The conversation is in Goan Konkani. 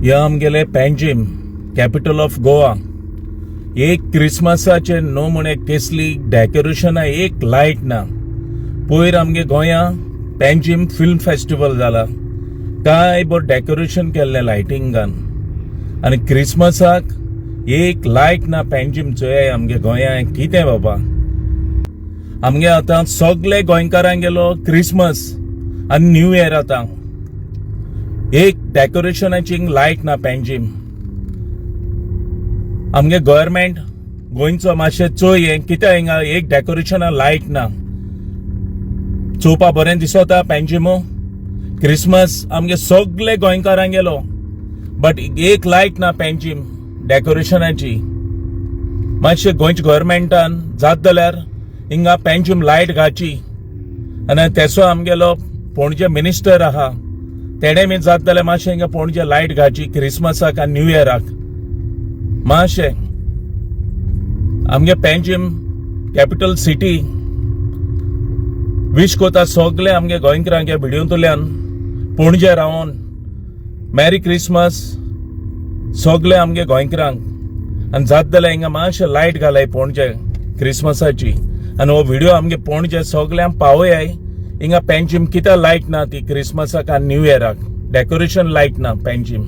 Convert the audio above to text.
हे आमगेले पेंजीम, कॅपिटल ऑफ गोवा. एक क्रिसमसाचे न्हू म्हण एक केसली डेकोरेशना, एक लायट ना. पयर आमगे गोंया पेंजीम फिल्म फेस्टिवल जाला, काय बरें डेकोरेशन केल्लें लायटिंगान आनी क्रिसमसाक एक लायट ना पेंजीम. चोयाय आमगे गोंया कितें बाबा. आमगे आतां सगळे गोंयकारांगेलो क्रिसमस आनी न्यू इयर. आतां एक डेकोरेशनाची लायट ना पेंजीम. आमगे गव्हर्मेंट गोंयचो मातशें चोय हें कित्याक हिंगा एक डेकोरेशना लायट ना. चोवपा बरें दिसता पेंजिमो? क्रिसमस आमगे सगळे गोंयकारांगेलो, बट एक लायट ना पेंजीम डेकोरेशनाची. मातशें गोंयच्या गव्हर्मेंटान जात जाल्यार हिंगा पेंजीम लायट घालची. आनी तेसो आमगेलो पणजे मिनिस्टर आहा, तेणे बी जात जाल्यार मातशें हिंगा पणजे लायट घालची क्रिसमसाक आनी न्यू इयराक. मातशें आमगे पेंजीम कॅपिटल सिटी विश कोता सगळे आमगे गोंयकारांक व्हिडियोंतल्यान पणजे रावन मॅरी क्रिसमस सगळे आमगे गोंयकारांक. आनी जात जाल्यार हिंगा मातशें लायट घालाय पणजे क्रिसमसाची. आनी हो व्हिडिओ आमगे पणजे सगळ्यांक पावयाय, हिंगा पेंजीम कित्याक लायट ना ती क्रिसमसाक आनी न्यू इयराक डेकोरेशन लायट ना पेंजीम.